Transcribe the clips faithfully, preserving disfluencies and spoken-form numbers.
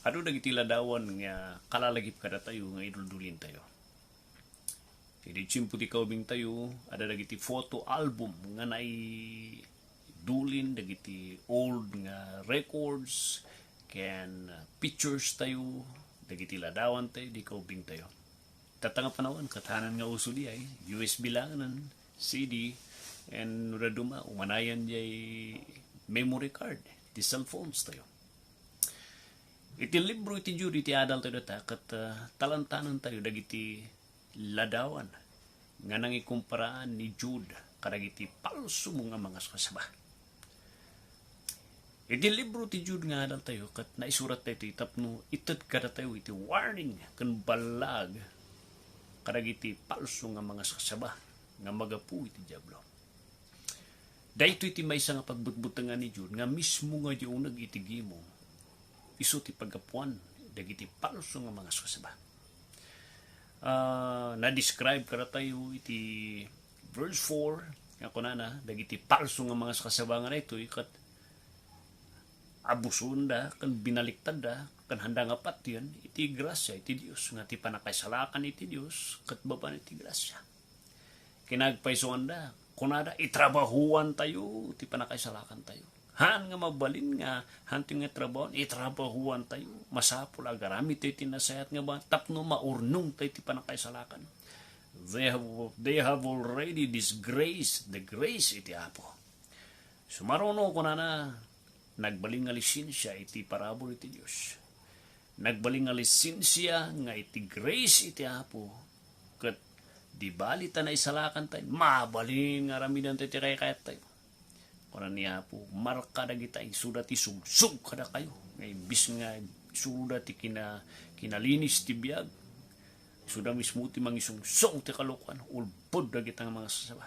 Adu dagiti ladawan nga kalalagip kadatayo nga iduldulintayo. Idi tiempo ti kaubingtayo, ada dagiti photo album nga naidulin dagiti old nga records ken pictures tayo dagiti ladawantayo di kaubingtayo. Tatta nga panawen, ket hanan nga uso diay, U S B langen, C D, and no dadduma, umanayan diay memory card ti cellphones tayo. Iti libro iti Jude iti adaltayo data, ket, ah, talantanen tayo dagiti ladawan nga nangikumparaan ni Jude kadagiti palso nga mangaskasaba. Iti libro ti Jude nga adaltayo, ket naisurat daytoy tapno ited kadatayo iti warning ken ballag kadagiti palso nga mangaskasaba nga magapu iti Diablo. Daytoy ti maysa nga pagbutbutengan ni Jude nga mismo nga di uneg iti gimong, isu ti paggapuan dagiti palso nga mangaskasaba. Ah, na-describe kadatayo iti verse four nga kunana, dagiti palso nga mangaskasaba nga daytoy ket abusoenda ken binaliktadda ken haanda nga patien iti grasia iti Dios, nga ti pannakaisalakan iti Dios ket babaen iti grasia. Kinagpaysoanda, kunada, itrabahoantayo ti pannakaisalakantayo. Haan nga mabalin nga, haantayo nga trabahoan, itrabahoantayo. Masapul a agaramidtayo ti nasayaat nga ba-, tapno maurnongtayo ti pannakaisalakan. They have, they have already disgraced the grace iti Apo. Sumaruno, kunana, nagbalin nga lisensia iti parabur iti Dios. Nagbalin nga lisensia nga iti grace iti Apo, ket di bali ta naisalakantayo, mabalin nga aramidantayo ti kaykayattayo. Kuna ni Apo, marka dagita, isuda ti sugsug kadakayo, nga imbis nga isuda ti kina-, kinalinis ti biag, isuda mismo ti mangisungsong ti kalokuan, ulbod dagita nga mangaskasaba.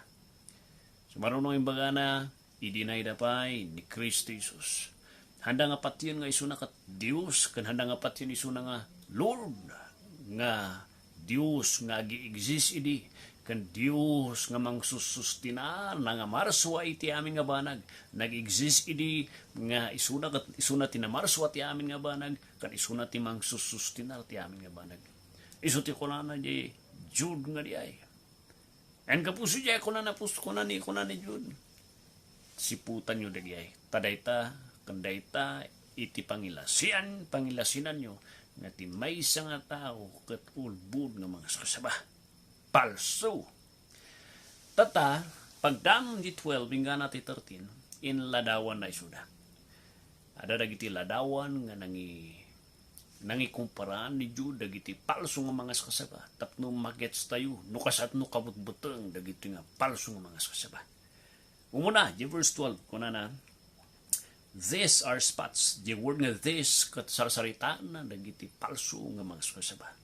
Sumaruno imbagana, idinayda pay ni Cristo Jesus. Haanda nga patien nga isuna ket Dios, ken haanda nga patien isuna nga Lord, nga Dios nga agi-exist idi, ken Dios nga mangsussustinar, nangamarsua iti amin nga banag. Nag-exist idi nga isuna ket isuna ti namarsua ti amin nga banag, ken isuna ti mangsussustinar ti amin nga banag. Isu ti kunana di Jude nga diay. And gapu sadiay, kunana, pus-, kuna ni, kuna ni Jude, siputanyo dagiti, ta dayta, ken dayta, iti pangilasian, pangilasinanyo, nga ti maysa nga tao ket ulbod nga mangaskasaba. Palso. Tatta, pagdam di twelve, inggana ti thirteen, inladawanna isuda. Ada dagiti ladawan nga nangi-, nangikumparaan ni Jude dagiti palso nga mangaskasaba, tapno magets tayo no kasano kabutbuteng dagiti nga palso nga mangaskasaba. Umuna, di verse twelve, kunana, "These are spots." Di word nga "these" ket sarsaritaenna dagiti palso nga mangaskasaba.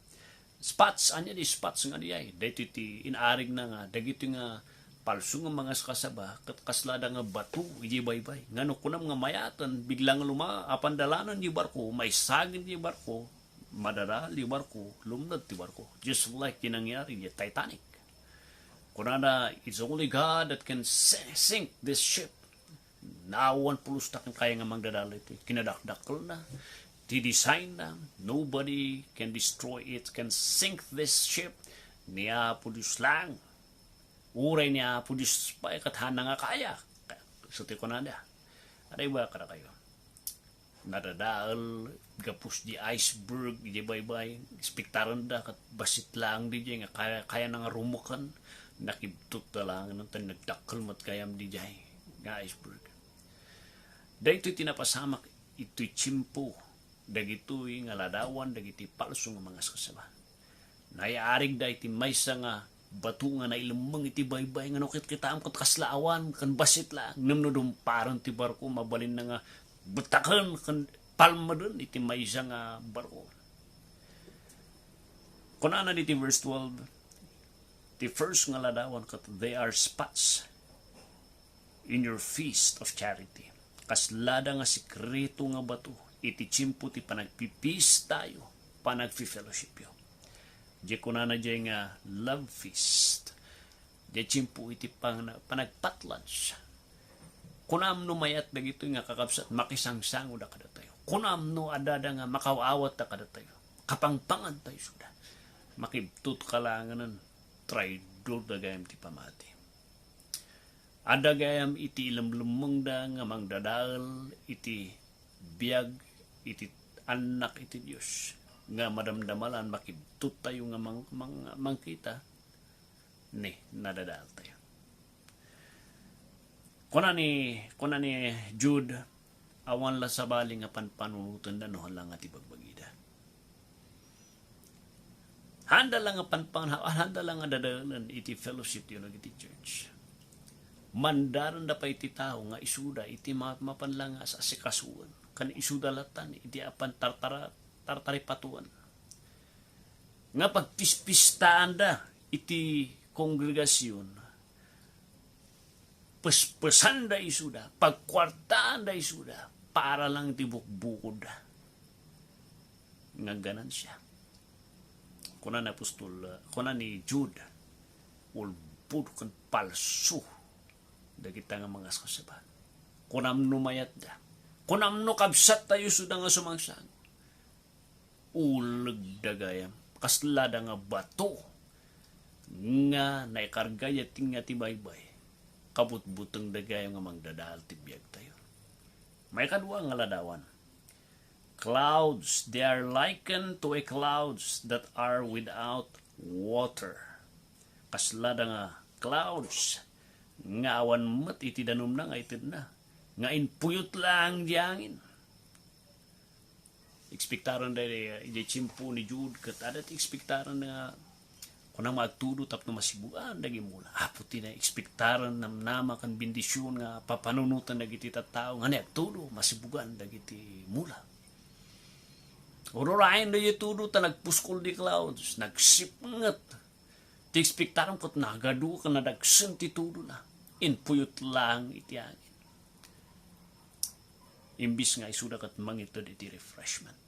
Spots, ania di spots nga diay? Daytoy ti inarigna nga dagitoy nga palso nga mangaskasaba ket kaslada nga bato idiay baybay. Nga no kunam nga mayaten, bigla nga luma-, apan dalanen di barko, maisagen di barko, madadal di barko, lumned ti barko. Just like ti nangyari di Titanic. Kunana, "It's only God that can si-, sink this ship." Naawan pulos ta ken kaya nga mangdadal iti kinadakdakkelna, ti designna. Nobody can destroy it, can sink this ship. Ni Apo Dios lang. Uray ni Apo Dios pay ket haanna nga kaya. Isu ti kunada. Adda iba kadakayo. Nadadael gapus di iceberg, di baybay. Ekspektarenda ket bassit lang di jay nga kaya, kayana nga rumeken. Nakibtotda lang, tan nagdakkel met gayam di jay nga iceberg. Daytoy ti napasamak itoy tiempo dagitoy nga ladawan dagiti palso nga mangaskasaba. Nayaarigda iti maysa nga bato nga nailemmeng iti baybay nga no kitkitaem ket kasla awan ken bassit laeng, ngem no dumparen ti barko, mabalinna nga betaken ken palmeden iti maysa nga barko. Kunana diti verse twelve, ti first nga ladawan ket, "They are spots in your feast of charity." Kaslada nga sekreto nga bato iti tiempo ti panagpipistayo, panagfi-fellowshipyo. Di kunana jay nga love feast. Di tiempo iti pang-, panagpatlansa. Kunam no mayat dagitoy nga kakabsat, makisangsangoda kadatayo. Kunam no adda nga makaw-awatta kadatayo. Kapangpangantayo isuda. Makibtutka laengen, traidor da gayam ti pamati. Adda gayam iti ilemlemmengda nga mangdadael iti biag iti annak iti Dios nga madamdama laeng makibtuttayo nga mang-, mang-, mangkita ni nadadaeltayo. Kuna ni, kuna ni Jude, awan la sabali nga panpanunotenda no hala nga ti bagbagida. Handa la nga panpan-, handa la nga dadaelen iti fellowship ti dagiti church. Mandarenda pay ti tao nga isuda iti ma-, mapan la nga as-asikasuen, ken isuda latan iti apan tartara-, tartaripatuen. Nga pagpispistaanda iti kongregasion, pespesanda isuda, pagkuartaanda isuda, para lang ti bukbukodda nga ganansya. Kuna ni apostol, kuna ni Jude, ulbod ken palso dagita nga mangaskasaba. Kunam no mayatda. Kunam no kabsattayo isuda nga sumangsango. Ulegda gayam. Kaslada nga bato nga naikarga iti nga ti baybay. Kabutbutengda gayam nga mangdadael ti biagtayo. Maikadua nga ladawan. Clouds, they are likened to a clouds that are without water. Kaslada nga clouds nga awan met iti danumna nga itedna, nga impuyot laeng di angin. Ekspektaren da, eh, idiay tiempo ni Jude, ket adda ti ekspektaren nga kunam nga agtudo tapno masibugan dagiti mula. Apo ti naekspektaren, namnama ken bendision nga papanunoten dagiti tattao nga agtudo, masibugan dagiti mula. Ururayen da iti tudo ta nagpuskol di clouds, nagsipnget. Ti ekspektaren ket nagadu ken nadagsen ti tudona. Impuyot laeng iti angin. Imbis nga isuda ket mangited iti refreshment.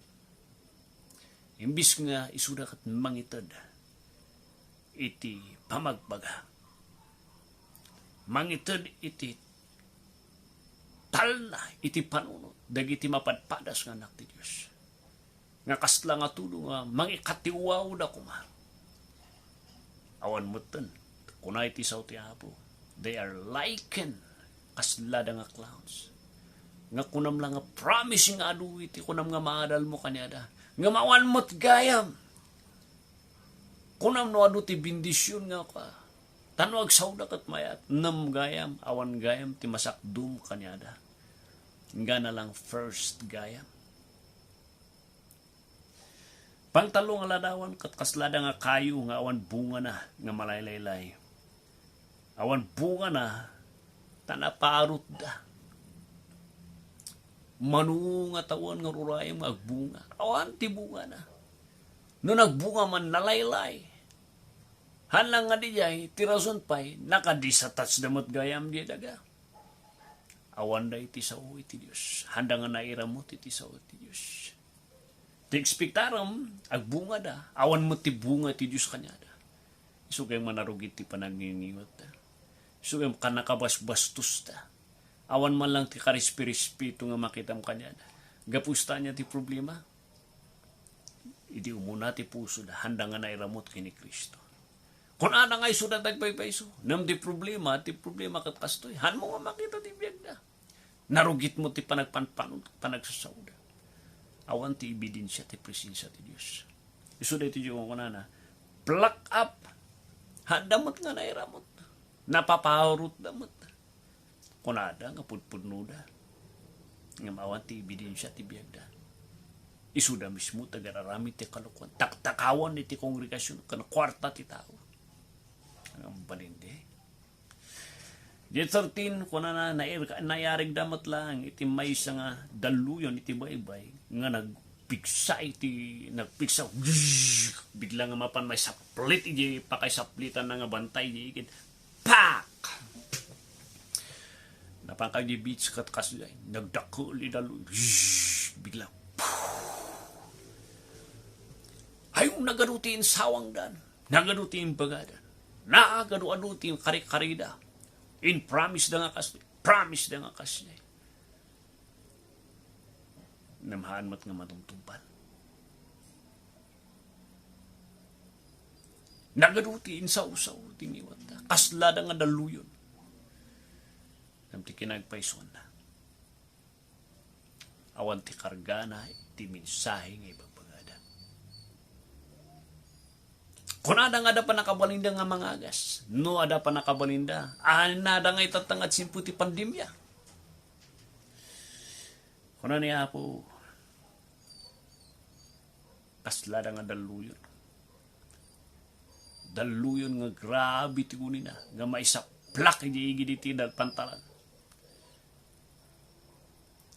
Imbis nga isuda ket mangited iti pamagbaga. Mangited iti talna, iti panunot dagiti mapadpadas nga annak ti Dios. Nga kasla nga tudo nga mangikatiwawda koma. Awan metten, kuna iti sao ti Apo, they are likened, kaslada nga clouds. Nga kunam la nga promise nga adu iti kunam nga maadalmo kaniada. Nga awan met gayam. Kunam no adu ti bendision nga ka. Tano agsaoda ket mayat, nem gayam, awan gayam ti masakdom kaniada. Nga na lang first gayam. Pangtallo nga ladawan, ket kaslada nga kayo nga awan bungana nga malaylaylay. Awan bungana, ta naparutda. Mano nga tawen nga rurayem nga agbunga? Awan ti bungana. No nagbunga man, nalaylay. Haan lang nga diay, ti rason pay, nakadisattachda met gayam diay daga. Awanda iti sao iti Dios. Handa nga nairamut iti sao iti Dios. Ti ekspektarem, agbungada. Awan met ti bunga ti Dios kaniada. Isu gayam manarugit ti panagngingingutta. Isu gayam kannakabasbastosta. Awan man lang ti karispi-rispito nga makitam kaniada. Gapu ita ania ti problema? Idi umuna ti pusoda, handa nga nairamut ken ni Cristo. Kunana nga isuda ti agpaypayso, ngem ti problema, ti problema ket kastoy, haanmo nga makita ti biagda. Narugitmo ti panagpanpanunot, panagsasaoda. Awan ti ebidensia ti presensia ti Dios. Isuda iti Dios nga kunana, "Pluck up." Handa met nga nairamut. Napaparutda met. Kunada nga pudpudnoda. Ngem awan ti ebidensia ti biagda. Isuda mismo ti agar-aramid ti kalokuan. Taktakawan iti kongregasion ken kuarta ti tao. Ang balinde. Diay thirteen, kunana, nair-, nayarigda met laeng iti maysa nga dalluyon iti baybay nga nagpigsa iti, nagpigsa, bigla nga mapan maisaplit iti pakaisaplitanna nga bantay iti ikid. Pak! Napan kadi beach ket kasdiay, nagdakkel ida lu-, bigla. Ay, nagadu ti insawangdan, nagadu ti imbagadan, nagadu-adu ti kari-karida. In-promise da nga kas-, promise da nga kasdiay. Ngem haan met nga matumtumbal. Nagadu ti insawsaw ti ngiwatta. Kaslada nga dalluyon. Ngem ti kinagpaysuanna, awan ti kargana ti mensahe nga ibagbagada. Kunada nga adda pannakabalinda nga mangagas. No adda pannakabalinda, anada nga itatta nga simpo ti pandemia. Kuna ni Apo, kaslada nga dalluyon. Dalluyon nga grabe ti kunina, nga maisaplak idiay igid iti pantalan.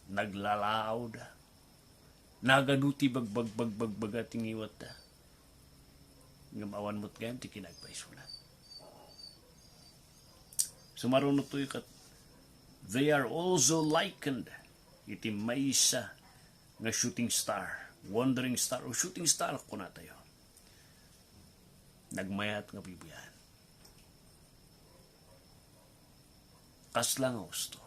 Naglalaawda. Nagadu ti bagbagbagbagbaga ti ngiwatta. Ngem awan met gayam ti kinagpaysona. Sumaruno toy ket, they are also likened iti maysa nga shooting star, wandering star, o shooting star, kunatayo. Nagmayat nga buybuyan. Kasla nga usto.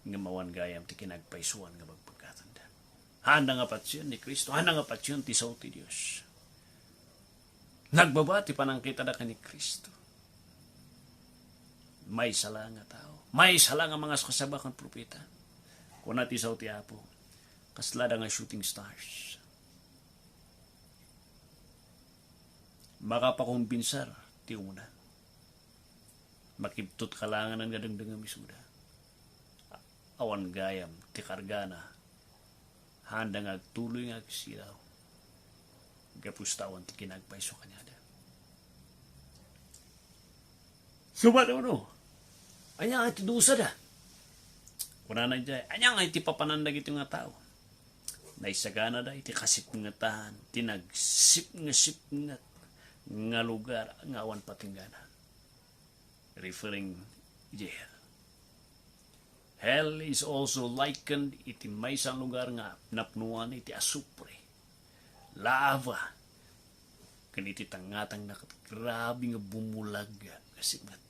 Ngem awan gayam ti kinagpaysuan nga bagbaggatenda. Haanda nga patien ni Cristo, haanda nga patien ti sao ti Dios. Nagbaba ti panangkitada ken ni Cristo. Maysa la nga tao. Maysa la nga mangaskasaba ken propeta. Kuna ti sao ti Apo, kaslada nga shooting stars. Makapakombinsar ti umuna. Makibtot kalanganan nga dengdengem isuda. Awan gayam ti kargana. Haanda nga agtuloy nga agsilaw. Gapu ta awan ti kinagpayso kaniada. Sumaruno, ania nga iti dusada? Kunana idiay, ania nga iti papanan dagiti nga tao? Naisaganada iti kasipngetan ti nagsipngesipnget nga lugar nga awan patinggana. Referring idiay hell. Hell is also likened iti maysa a lugar nga napnoan iti asupre, lava, ken iti tangatangna ket grabe nga bumulag nga sipnget.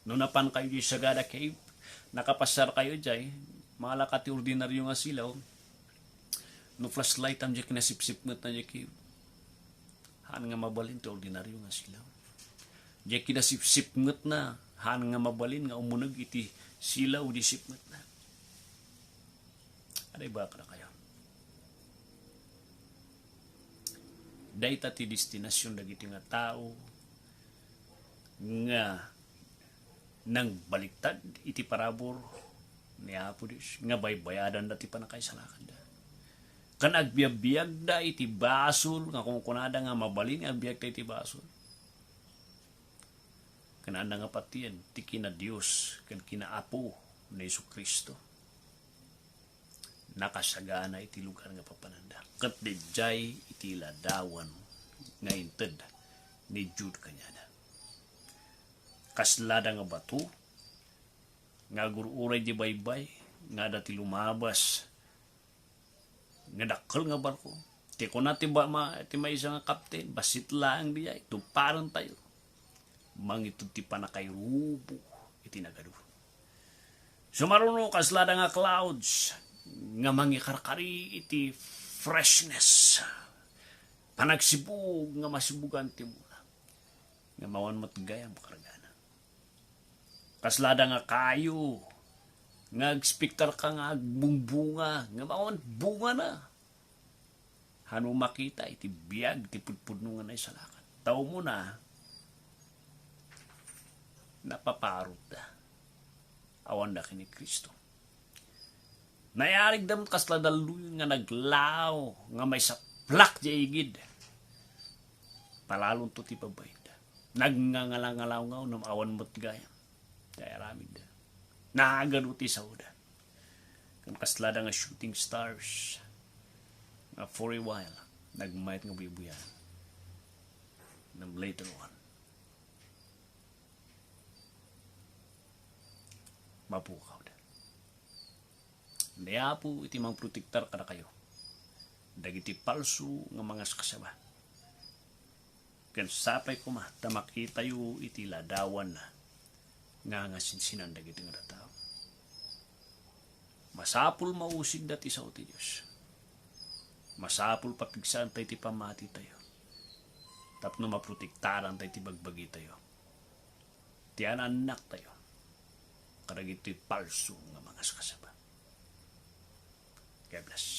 No napankayo idiay Sagada Cave, nakapassarkayo idiay, mala ka ti ordinaryo nga silaw, no flashlightam diay kinasipsipngetna diay cave, haan nga mabalin ti ordinaryo nga silaw. Diay kinasipsipngetna, haan nga mabalin nga umuneg iti silaw diay sipngetna. Ania ibagak kadakayo? Dayta ti destinasion dagiti nga tao nga nangbaliktad iti parabur ni Apo Dios, nga baybayadanda ti pannakaisalakanda. Ken agbiagbiagda iti basol nga kunkunada nga mabalin nga agbiagda iti basol. Ken haan nga patien ti kina-Dios ken kina-Apo ni Jesu-Cristo. Nakasagana iti lugar nga papananda. Ket idiay iti ladawan nga inted ni Jude kaniada. Kaslada nga bato nga agur-uray di baybay nga adda ti lumabas nga dakkel nga barko. Ti kuna ti ba-, ma-, ti maysa nga kapten, bassit laeng diay, tupparentayo. Mangited ti pannakairubo iti nagadu. Sumaruno kaslada nga clouds nga mangikarkari iti freshness, panagsibug nga masibugan ti mula, nga awan met gayam kargana. Kaslada nga kayo nga agspektarka nga agbungbunga, nga awan bungana. Haan makita iti biag ti pudpudno nga naisalakan. Ta umuna, napaparutda. Awanda ken ni Cristo. Nayarigda met kasla dalluyon nga naglaaw nga maisaplak diay igid. Palalonto ti babainda. Nagngangalangalawngaw ngem awan met gayam ti aramidda. Nagadu ti saoda. Ken kaslada nga shooting stars nga for a while, nagmayat nga buybuyan. Ngem later on, mapukawda. Ni Apo iti mangprotektar kadakayo dagiti palso nga mangaskasaba. Ken sapay koma ta makitayo iti ladawan nga, nga sinsinan dagiti nga tattao. Masapul mausigda ti sao ti Dios. Masapul papigsaanta iti pammatitayo tapno maprotektaranta iti bagbagitayo, ti annaktayo, kadagitoy palso nga mangaskasaba. God bless.